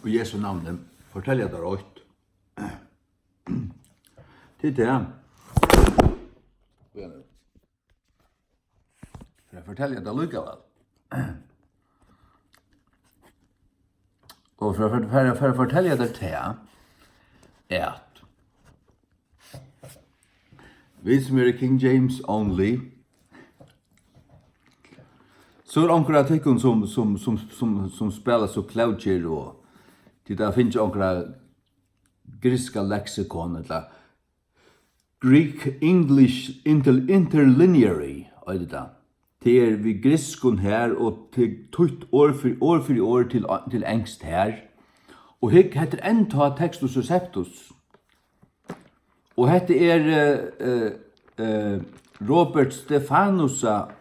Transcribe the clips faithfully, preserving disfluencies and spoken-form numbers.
í Jesu navni fortelja tær eitt. Til tað. Fyri at fortelja tað líkavæl. Og fyri at, fyri at, fyri at fortelja tær tað, at vit sum eru King James only, so er onkur av tykkum sum, sum, sum, sum, sum spæla so klókir, og tit hava fingið onkra grikska leksikon, ella Greek English inter-, interlineary, eitur tað. Tað er við grikskum har og til, týtt orð fyri orð fyri orð til, til enskt har. Og hygg, hetta er enntá Textus Receptus. Og hetta er, eh, eh, eh, Robert Stefanusa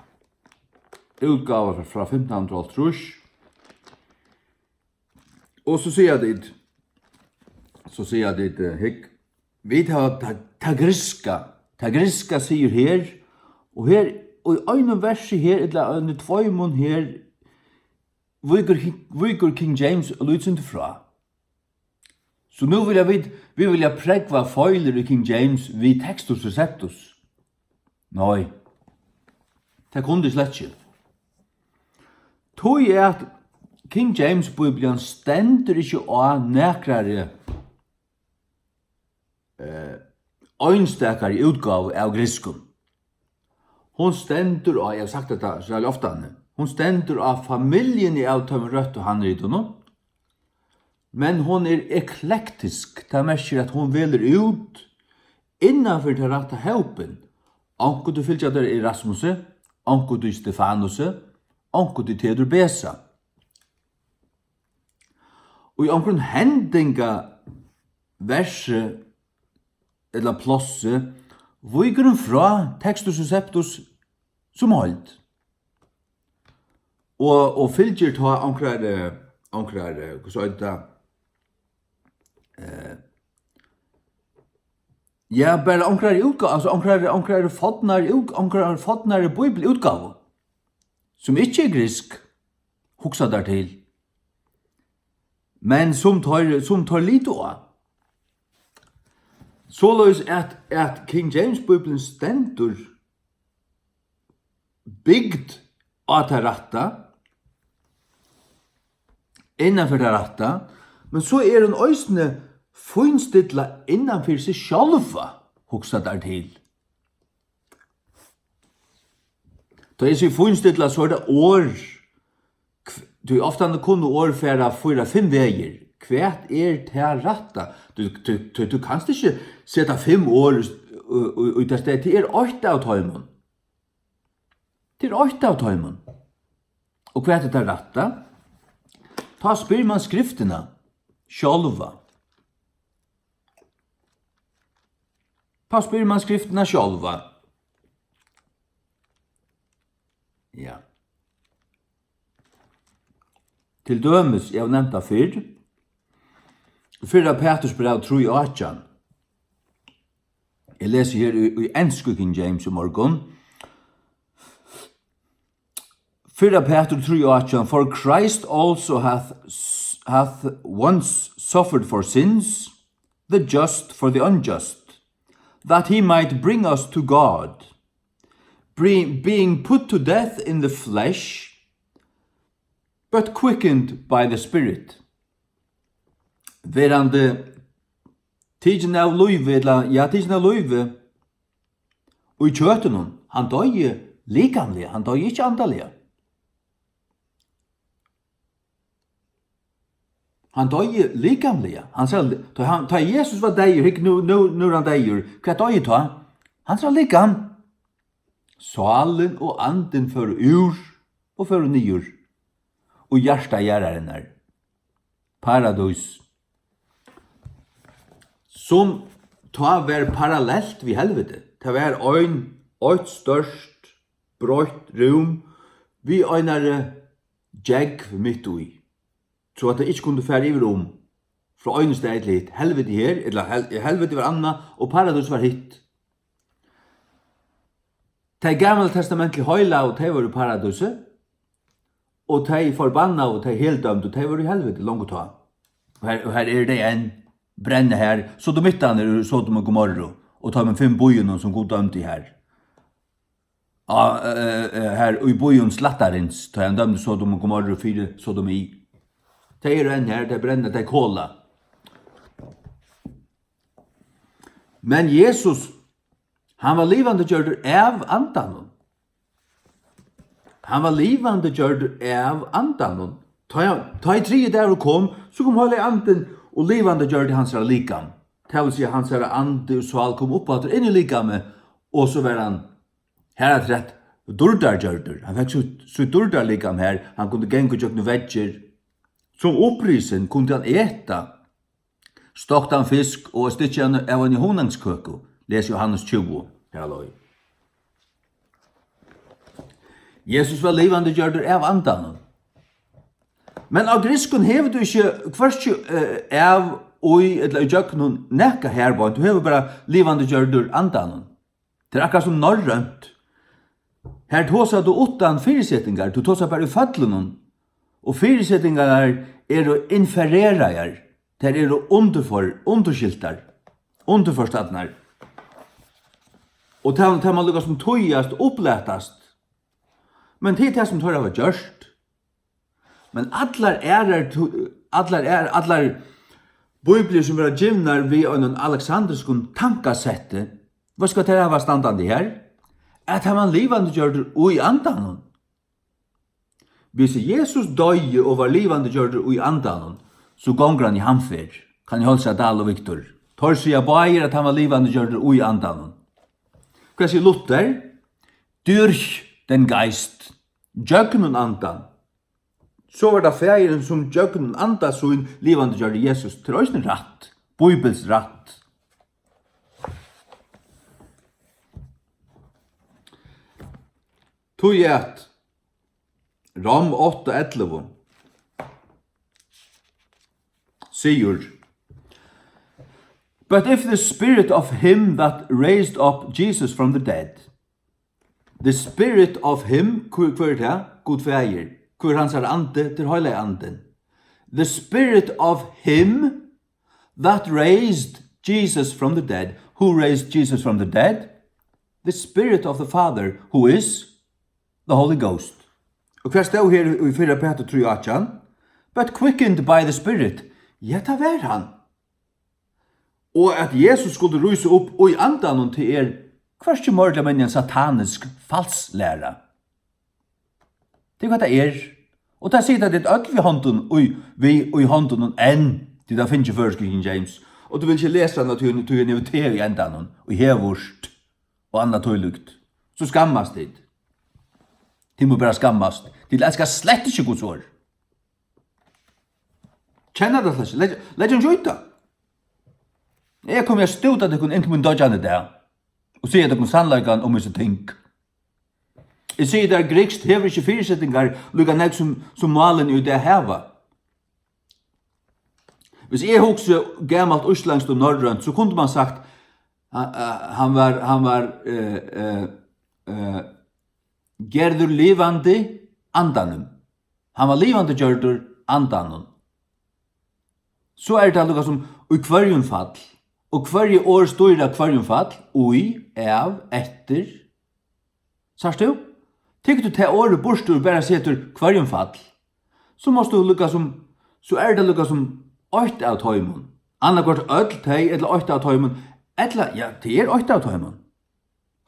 útgáva frá, frá fimtan hundrað og hálvtrýss. Og so siga tit, so siga tit, eh, hygg, vit hava ta, ta grikska, ta grikska sigur her, og her, og í einum versi her, ella í tveimum her, víkur, víkur King James lítið sindur frá. So nú vilja vit, vit vilja prógva feilir í King James við Textus Receptus. Nei, tað kunnu vit slett ikki. Tí at King James Bíblian stendur ikki á nakrari, eh, einstakari útgávu av grikskum. Hon stendur á, eg havi sagt hetta sera ofta, hon stendur á familjuni av teimum røttu handritunum, men hon er eklektisk. Tað merkir, at hon velur út innan fyri tann rætta hópin. Onkuntíð fylgja tær Erasmusi, onkuntíð Stefanusi, onkuntíð Theodor Beza. Og í onkrum hendingaversi ella plássi víkur hon frá Textus Receptus sum heild. Og, og fylgir tá onkrari, onkrari, hvussu eitur tað? Eh, ja, bara onkrari útgávu, altso onkrari, onkrari fornari út-, onkrari fornari bíbliútgávu, sum ikki er griksk, hugsa tær til. Men sum teir, sum teir litu á. Soleiðis at, at King James Bíblian stendur bygd á tað rætta, innan fyri tað rætta, men so er hon eisini fínstillað innan fyri seg sjálva, hugsa tær til. Tá eg sigi fínstillað, so er tað orð, hv-, tí ofta kunnu orð fara fýra, fimm vegir. Hvat er tað rætta? Tú, tú, tú, tú kanst ikki seta fimm orð í, í, í tað stað. Tað er eitt av teimum. Tað er eitt av teimum. Og hvat er tað rætta? Tá spyr mann skriftina sjálva. Tá spyr mann skriftina sjálva. Ja. Til dømis, eg havi nevnt tað fyrr, fyrra Pætursbræv trý átjan. Eg lesi her í, í ensku King James í morgun. Fyrra Pætur trý átjan, "For Christ also hath, hath once suffered for sins, the just for the unjust, that he might bring us to God, bring, being put to death in the flesh, but quickened by the Spirit." Verandi tikin av lívi, ella, ja, tikin av lívi, í kjøtinum, hann doyði likamliga, hann doyði ikki andaliga. Hann doyði likamliga. Hann sá, tá hann, tá Jesus var deyður, hygg, nú, nú, nú er hann deyður. Hvat doyði tá? Hansara likam. Sálin og andin fóru úr og fóru niður. Og hjarta jarðarinnar. Paradís, sum tá var parallelt við helviti. Tað var ein, eitt stórt, breitt rúm við einari gjógv mitt í, so at tað ikki kundi fara yvir um frá einum staði til hitt. Helviti her, ella hel-, helviti var annað, og paradís var hitt. Tey gamla testamentligu heilagu, tey vóru í paradísi, og tey forbannaðu, tey heldømdu, tey vóru í helviti longu tá. Og her, og her eru tey enn, brenna her, sodomittarnir úr Sodom og Gomorru, og teimum fimm býunum, sum Gud dømdi her. Á, eh, eh, her í býum slættarins, tá hann dømdi Sodom og Gomorru fyri sodomi. Tey eru enn her, tey brenna, tey kola. Men Jesus, hann var livandi gjørdur av Andanum. Hann var livandi gjørdur av Andanum. Tá, tá ið triði dagur kom, so kom Heilagi Andin og livandi gjørdi hansara likam. Tað vil siga, hansara andi og sál kom upp aftur inn í likamið, og so var hann harafturat dýrdargjørdur. Hann fekk sítt, sítt dýrdarlikam har, hann kundi ganga ígjøgnum veggir. Sum upprisin kundi hann eta stoktan fisk og eitt stykki av, av eini hunangskøku, les Jóhannes tjúgu, har leið. Jesus var livandi gjørdur av Andanum. Men á grikskum hevur tú ikki hvørki, eh, av, í ella ígjøgnum nakað har beint. Tú hevur bara livandi gjørdur Andanum. Tað er akkurát sum norrønt. Her tosar tú uttan fyrisetingar, tú tosar bara í føllunum. Og fyrisetingarnar eru infereraðar, tær eru undirfor-, undirskiltar, undirforstaðnar. Og tað, tað man líka sum týðast, upplatast. Men tað er tað, sum teir hava gjørt. Men allar aðrar tu-, allar aðrar, allar bíbliur, sum verða givnar við einum aleksandriskum tankasetti, veitst hvat tær hava standandi her? At hann var livandi gjørdur í Andanum. Hvis Jesus doyði og var livandi gjørdur í Andanum, so gongur hann í hamferð. Kann eg heilsa Dal og Viktor? Teir siga báðir, at hann var livandi gjørdur í Andanum. Hvat sigur Luther? Durch den Geist. Gjøgnum Andan. So var tað Faðirin, sum gjøgnum Anda sín livandi gjørdi Jesus. Tað er eisini rætt. Bíbilsrætt. Tí at Rom átta ellivu sigur: "But if the spirit of him that raised up Jesus from the dead," the spirit of him, hvør, hvør er tað? Gud Faðir. Hvør er hansara andi? Tað er Heilagi Andin. "The spirit of him that raised Jesus from the dead." Who raised Jesus from the dead? The spirit of the Father, who is the Holy Ghost. Og hvat stóð her í fyrra Petur trý átjan? "But quickened by the Spirit." Ja, tað var hann. Og at Jesus skuldi rísa upp í Andanum, tað er hvørki meira ella minni enn satanisk falslæra. Tað er hvat tað er. Og tað sita tit øll við hondum í, við í hondunum enn, tit hava fingið føroysku King James. Og tú vil ikki lesa hana, tí, tí hon hevur T í endanum, og hevurst, og annað tílíkt. So skammast tit. Tit mugu bara skammast. Tit elska slett ikki Guds orð. Kenna tað slett ikki. Legg, legg ikki í tað. Eg komi at stúta tykkum inn til mín doyggjandi dag og siga tykkum sannleikan um hesi ting. Eg sigi tær, grikskt hevur ikki fyrisetingar líka nógv sum, sum málini í dag hava. Hvis eg hugsi gamalt íslendskt og norrønt, so kundi man sagt, ha-, eh, hann var, hann var, eh, eh, eh, gerður livandi andanum. Hann var livandi gjørdur andanum. So er tað líka sum í hvørjum fall, og hvørji orð stýra hvørjum fall, í, av, eftir. Sært tú? Tekur tú tað orðið burtur og bara setur hvørjum fall, so mást tú líka sum, so er tað líka sum eitt av teimum. Annaðhvørt øll tey, ella eitt av teimum, ella, ja, tað er eitt av teimum.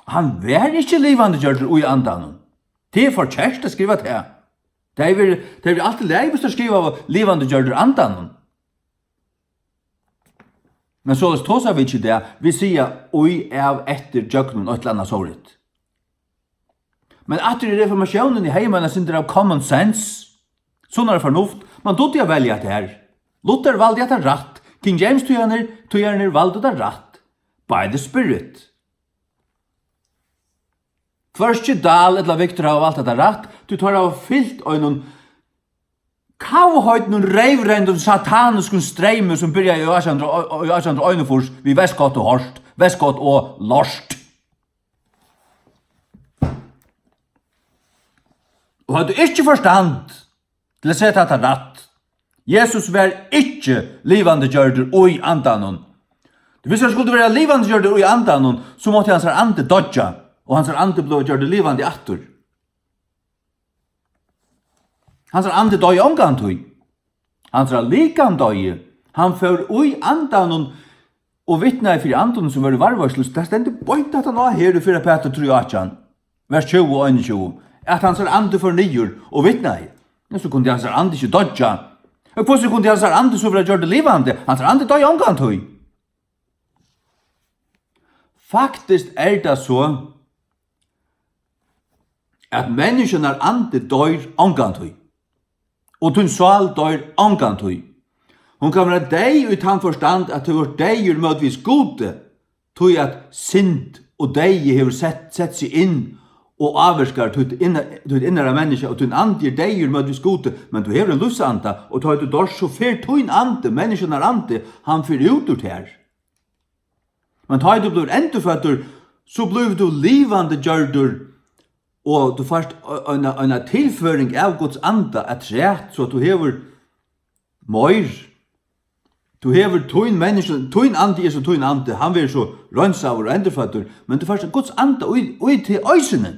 Hann var ikki livandi gjørdur í andanum. Tað er forkert at skriva tað. Tað er, tað er alt í lagi, viss tú skrivar livandi gjørdur andanum. Men soleiðis tosa vit ikki í dag. Vit siga í, av, eftir, gjøgnum, eitt ella annað sovorðið. Men aftur í reformatiónini hevði man eitt sindur av common sense, sunnari fornuft. Man dugdi at velja hetta her. Luther valdi hetta rætt. King James týðarnir, týðarnir valdu tað rætt. By the Spirit. Hvørki Dahl ella Victor hava valt hetta rætt, tí teir hava fylgt einum kavheidnum, reyvrendum, sataniskum streymi, sum byrjaði í átjan hundrað og, í átjan hundrað og einogfýrs við Westcott og Hort, Westcott og Lort. Og høvdu ikki forstand til at seta hatta rætt. Jesus var ikki livandi gjørdur í andanum. Hvis hann skuldi vera livandi gjørdur í andanum, so mátti hansara andi doyggja, og hansara andi blíva gjørdur livandi aftur. Hansara andi doyði ongantíð. Hansara likam doyði. Hann fór í andanum og vitnaði fyri andunum, sum vóru í varðveitslu. Tað stendur beint aftan á her í fyrra Pætur trý átjan, vers tjúgu og einogtjúgu, at hansara andi fór niður og vitnaði. Men so kundi hansara andi ikki doyggja. Og hvussu kundi hansara andi so vera gjørdur livandi? Hansara andi doyði ongantíð. Faktiskt er tað so, at menniskjunnar andi doyr ongantíð, og tín sál doyr ongantíð. Hon kann vera deyð í tann forstand, at tú ert deyður mótvegis Gudi, tí at synd og deyði hevur sett, sett seg inn og ávirkar títt inna-, títt innara menniskja, og tín andi er deyður mótvegis Gudi, men tú hevur ein lívsanda, og tá ið tú doyrt, so fer tín andi, menniskjunnar andi, hann fer út úr tær. Men tá ið tú blívur endurføddur, so blívur tú livandi gjørdur, og tú fært e-, eina, eina tilføring av Guds anda afturat, so at tú hevur meir. Tú hevur tín menniskja, tín andi er so tín andi, hann verður so reinsaður og endurføddur, men tú fært Guds anda í, í teg eisini,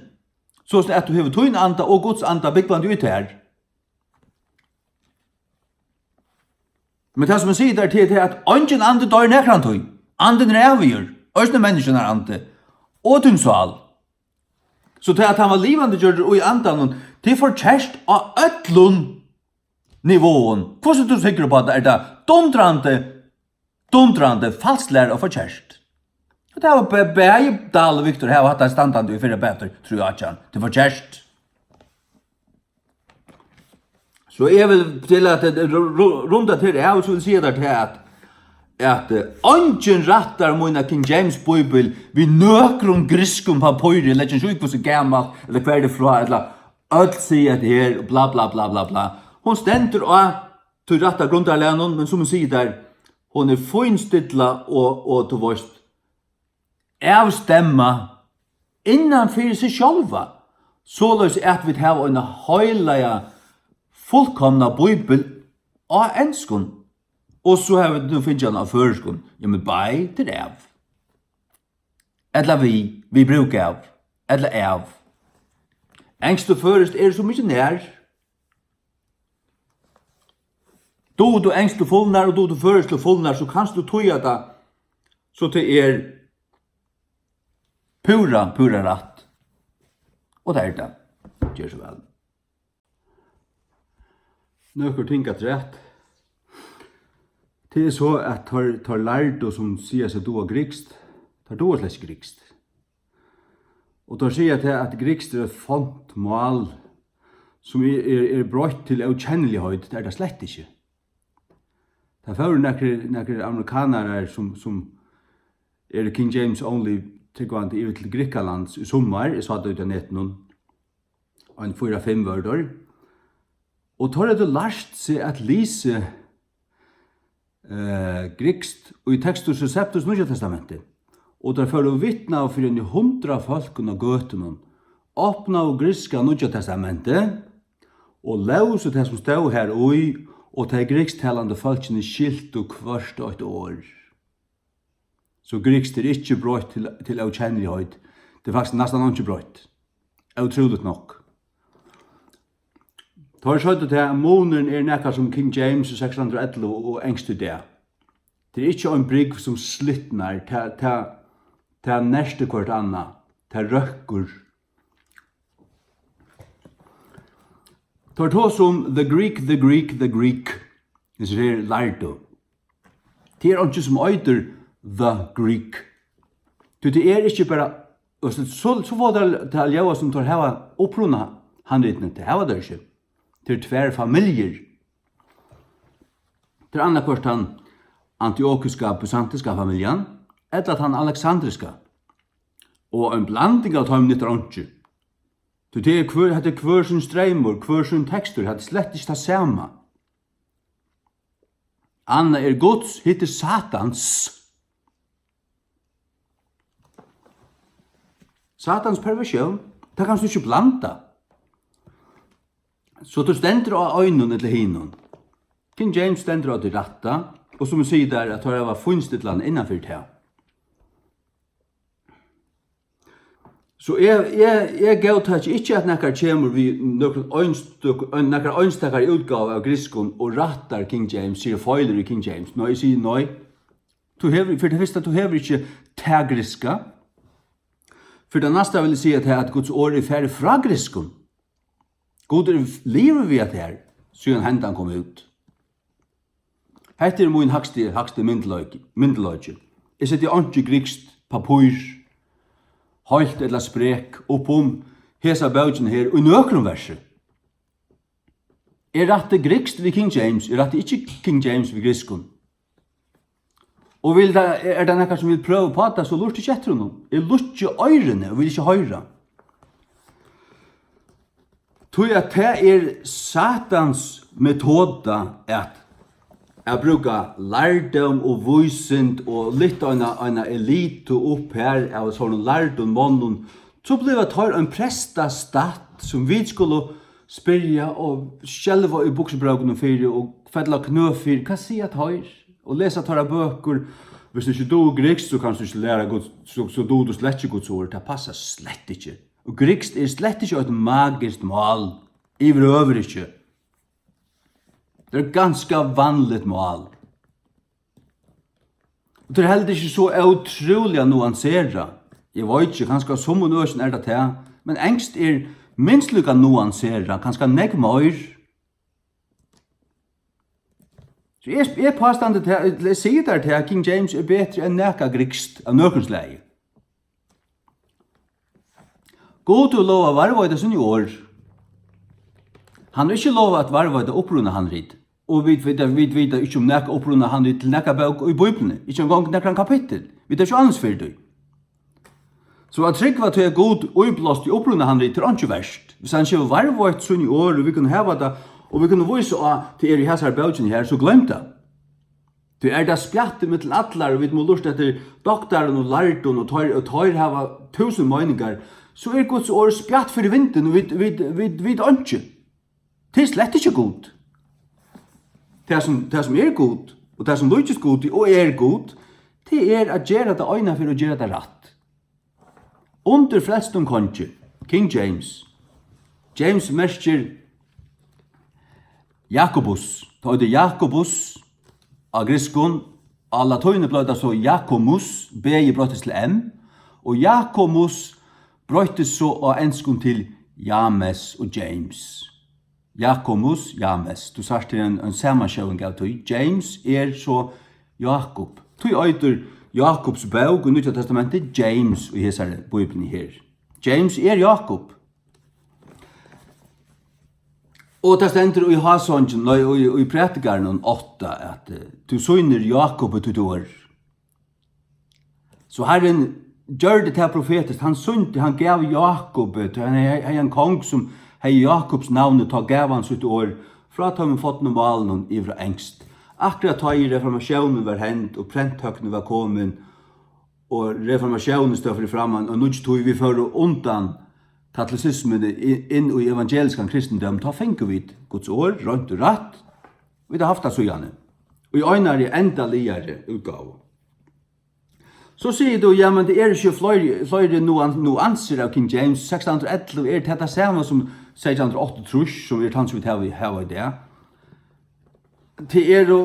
so at tú hevur tín anda og Guds anda búgvandi í tær. Men tað, sum eg sigi tær, tað er, at eingin andi doyr nakrantíð. Andin er ævigur, eisini menniskjunnar andi, og tín sál. So tað, at hann var livandi gjørdur í andanum, tað er forkert á øllum niveaum. Hvussu tú sigrar upp á tað, er tað dundrandi, dundrandi falsk læra og forkert. Og tað var bæ-, bæði Dahl og Victor hava hatt tað standandi í fyrra Pætur trý átjan. Tað er forkert. So eg vil til at, eh, ru-, ru-, runda til av, so vil eg siga tær til at, at, eh, eingin rættar mína King James Bíbel við nøkrum grikskum pappíri, leggi ikki í hvussu gamal, ella hvar er frá, ella øll siga at her, bla, bla, bla, bla, bla. Hon stendur á tí rætta grundarlagnum, men sum eg sigi tær, hon er fínstillað og, og, tú veist, avstemmað innan fyri seg sjálva, soleiðis at vit hava eina heilaga, fullkomna Bíbel á enskum, og so hava vit nú fingið hana á føroyskum. Jamen, bei, tað er av. Ella við, við brúk av, ella av. Enskt og føroyskt eru so mikið nær. Dugir tú enskt til fulnar og dugir tú føroyskt til fulnar, so kanst tú týða tað, so tað er púra, púra rætt. Og tað er tað. Ger so væl. Nøkur ting afturat. Tað er so, at teir, teir lærdu, sum siga seg duga grikskt, teir duga slett ikki grikskt. Og teir siga tað, at grikskt er eitt fornt mál, sum er, er, er broytt til ókenniligheit. Tað er tað slett ikki. Tað fóru nakrir, nakrir amerikanarar, sum, sum eru King James only trúgvandi, yvir til Grikkalands í summar. Eg sá tað úti á netinum. Ein fýra, fimm vóru teir. Og teir høvdu lært seg at lesa, eh, grikskt í Textus Receptus, Nýggja Testamenti. Og teir fóru og vitnaðu fyri eini hundrað fólkum á gøtunum, opnaðu grikska Nýggja Testamenti og lósu tað, sum stóð har í, og tey grikskttalandi fólkini skiltu hvørt eitt orð. So grikskt er ikki broytt til, til ókenniligheit. Tað er faktiskt næstan einki broytt. Ótrúligt nokk. Teir søgdu tað, at munurin er nakað sum King James í sekstan hundrað og ellivu og enskt í dag. Tað er ikki ein brúgv sum slitnar, tað, tað, tað nertir hvørt annað, tað røkkur. Teir tosa um the Greek, the Greek, the Greek. Hesir her lærdu. Tað er einki sum eitur the Greek. Tí tað er ikki bara, og so, so, so fáa teir tað at ljóða sum teir hava upprunahandritini, tað hava teir ikki. Tað eru tvær familjur. Tað er annaðhvørt tann antiokiska, bysantiska familjan, ella tann aleksandriska. Og ein blanding av teimum nyttar einki. Tí tað er hvør, hetta er hvør sín streymur, hvør sín tekstur, hetta er slett ikki tað sama. Annað er Guds, hitt er Satans. Satans perversjón, tað kanst tú ikki blanda. So tú stendur á einum ella hinum. King James stendur á tí rætta, og sum eg sigi, tær, at teir hava fínstillan innanfyri tað. So eg, eg, eg góðtaki ikki, at nakar kemur við nøkrum einstøk-, ein, nakar einstakari útgávu av grikskum og rættar King James, sigur feilir í King James. Nei, eg sigi nei. Tú hevur, fyri tað fyrsta, tú hevur ikki tað grikska. Fyri tað næsta vil eg siga tað, at Guds orð er farið frá grikskum. Gud er liðugur við at her, síðan hendan kom út. Hetta er mín hægsti, hægsti myndugleiki, myndugleiki. Eg seti einki grikskt pappír, heilt ella sprek, upp um hesa bókina her í nøkrum versi. Eg rætti grikskt við King James, eg rætti ikki King James við grikskum. Og vil tað, er tað nakar, sum vil prøva upp á tað, so lurta ikki eftir honum. Eg lukki oyruni og vil ikki hoyra. Tí at tað er Satans metoda at, at brúka lærdóm og vísind og litt eina, eina elitu upp her av sovorðnum lærdum monnum, so bliva teir ein prestastatt, sum vit skulu spyrja og skelva í buksubrókunum fyri og fella á knø fyri. Hvat siga teir? Og lesa teirra bøkur. Viss tú ikki dugir grikskt, so kanst tú ikki læra Guds, so, so dugir tú slett ikki Guds orð. Tað passar slett ikki. Og grikskt er slett ikki eitt magiskt mál. Yvirhøvur ikki. Tað er ganska vanligt mál. Og tað er heldur ikki so ótrúliga nuanserað. Eg veit ikki, kanska á summum økjum er tað tað, men enskt er minst líka nuanserað, kanska nógv meir. So eg, eg pástandi tað, eg sigi tær tað, King James er betri enn nakað grikskt av nøkrum slagi. Gud hevur lovað at varðveita síni orð. Hann hevur ikki lovað at varðveita upprunahandrit. Og vit vita, vit vita ikki um nakað upprunahandrit til nakað bók í Bíbliuni, ikki eingong nakran kapittul. Vit hava ikki ánilsi fyri tí. So at trúgva tí, at Gud íblásti upprunahandrit, er einki vert. Viss hann ikki hevur varðveitt síni orð, og vit kunnu hava tað, og vit kunnu vísa á, tað er í hasari bókini her, so gloym tað. Tí er tað spjatt millum allar, og vit mugu lurta eftir doktarum og lærdum, og teir, og teir hava túsund meiningar, so er Guds orð spjatt fyri vindin, og vit, vit, vit, vit einki. Tað er slett ikki Gud. Tað sum, tað sum er Gud, og tað sum líkist Gudi og er Gud, tað er at gera tað eina ferð og gera tað rætt. Undir frelstum kongi, King James. James merkir Jakobus. Tað eitur Jakobus á grikskum, á latíni bleiv tað so Jakomus, B-ið broyttist til M, og Jakomus broyttist so á enskum til James og James. Jakomus, James. Tú sært, tað er ein, ein samansjóðing av tí. James er so Jákup. Tí eitur Jákups bók í Nýggja Testamenti James í hesari Bíbliuni her. James er Jákup. Og tað stendur í Hásongini, nei, í, í Prædikaranum átta, at, eh, tú sýnir Jákupi títt orð. So Harrin gjørdi tað profetiskt, hann sýndi, hann gav Jákupi, tí hann hevði, hevði ein kong, sum hevði Jákups navn, og tá gav hann sítt orð frá teimum fornu málunum yvir á enskt. Akkurát tá ið reformatiónin var hend og prenttøknin var komin, og reformatiónin stóð fyri framman, og nýggj tíð, vit fóru undan katolicismuni i-, inn í evangeliskan kristindóm, tá fingu vit Guds orð, reint og rætt. Vit hava havt tað síðani. Í einari endaligari útgávu. So sigur tú, ja, men tað eru ikki fleiri, fleiri nuan-, nuansir av King James. Sekstan hundrað og ellivu, er tað tað sama sum seytjan hundrað og áttaogtrýss, sum er tann, sum vit hava, hava í dag? Tað eru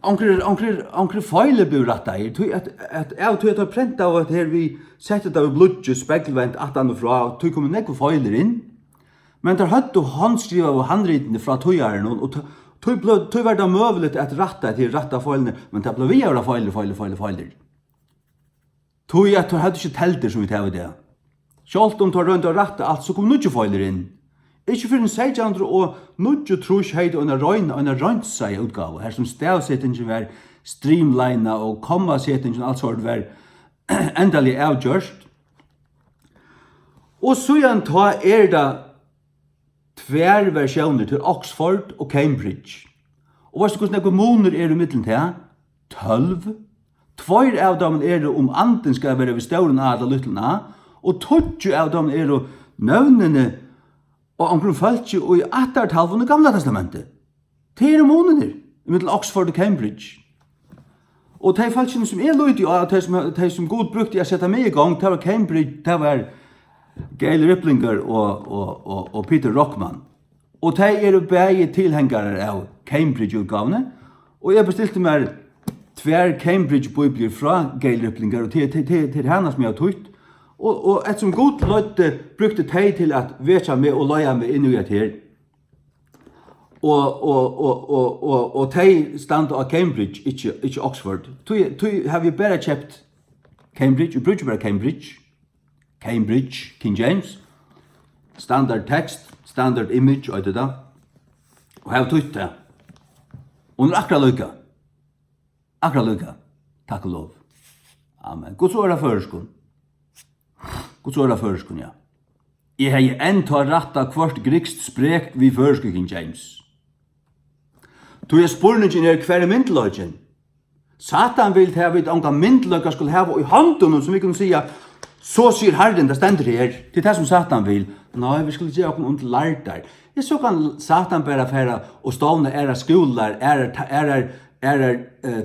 onkrir, onkrir, onkrir feilir blivu rættaðir, tí at, at av tí at teir prentaðu hetta her við, settu tað við blýggi, speglvent aftan og frá, tí komu nógvir feilir inn. Men teir høvdu handskrivaðu handritini frá týðarunum, og t-, tí bleiv, tí var tað møguligt at rætta hetta her, rætta feilirnar, men tað bleiv við at vera feilir, feilir, feilir, feilir. Tí at teir høvdu ikki teldur, sum vit hava í dag. Sjálvt um teir royndu at rætta alt, so komu nýggir feilir inn. Ikki fyrr enn seytjan hundrað og níggjuogtrýss høvdu eina royn, eina reinsaða útgávu, har sum stavsetingin var streamlinað og kommasetingin og alt sovorðið var endaliga avgjørt. Og síðan tá er tað tvær versiónir til Oxford og Cambridge. Og veitst tú, hvussu nógvur munur er ímillum tað? Tólv. Tveir av teimum eru, um andin skal vera við stórum A ella lítlum a, og tíggju av teimum eru nøvnini á onkrum fólki í ættartalvum í Gamla Testamenti. Tað eru munirnir ímillum Oxford og Cambridge. Og tey fólkini, sum eg líti á, tey sum, tey sum Gud brúkti at seta meg í gongd, tað var Cambridge, tað var Gail Riplinger og, og, og, og Peter Rockman. Og tey eru bæði tilhengarar av Cambridge-útgávuni, og eg bestilti mær tvær Cambridge-bíbliur frá Gail Riplinger, og tað, tað, tað, tað er hana, sum eg havi týtt. Og, og eftirsum Gud leiddi, brúkti tey til at vekja meg og leiða meg inn í hetta her. Og, og, og, og, og, og tey standa á Cambridge, ikki, ikki Oxford. Tí, tí havi eg bara keypt Cambridge, eg brúki bara Cambridge. Cambridge, King James. Standard text, standard image, eitur tað. Og havi týtt tað. Og hon er akkurát líka. Akkurát líka. Takk og lov. Amen. Guds orð á føroyskum. Guds orð á føroyskum, ja. Eg hevði enntá rættað hvørt grikskt sprek við føroysku King James. Tí at spurningin er, hvar er myndugleikin? Satan vil tað, at vit ongan myndugleika skulu hava í hondunum, sum vit kunnu siga, "So sigur Harrin, tað stendur her." Tað er tað, sum Satan vil. Nei, vit skulu gera okkum undir lærdar. Ja, so kann Satan bara fara og stovna aðrar skúlar, aðrar, ta-, aðrar, aðrar, eh,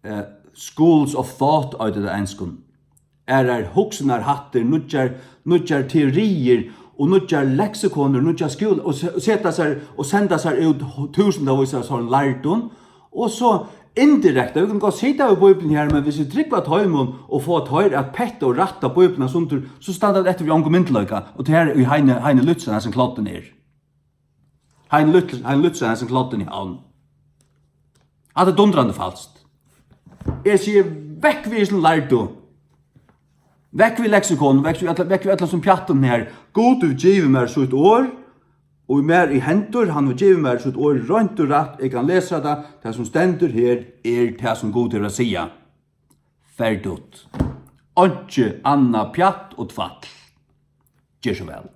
eh, schools of thought, eitur tað á enskum. Aðrar hugsanarhættir, nýggjar, nýggjar teoriir og nýggjar leksikonir, nýggjar skúl-, og se-, og seta sær, og senda sær út túsundavís av sovorðnum lærdum, og so indirekta, vit kunnu gott sita við Bíbliuni her, men viss vit trúgva teimum og fáa teir at petta og rætta Bíbliuna sundur, so standa vit eftir við ongum myndugleika, og tað er í Heini, Heini Lützen, hasin kloddin er. Heini Lützen, Heini Lützen, hasin kloddin í Havn. Hatta er dundrandi falskt. Eg sigi, vekk við hesum lærdu. Vekk við leksikon, vekk við øllum, vekk við øllum sum pjattum her. Gud hevur givið mær sítt orð, og mær í hendur, hann hevur givið mær sítt orð, reint og rætt, eg kann lesa tað, tað sum stendur her, er tað sum Gud hevur at siga. Ferdigt. Einki annað pjatt og tvætl. Ger so væl.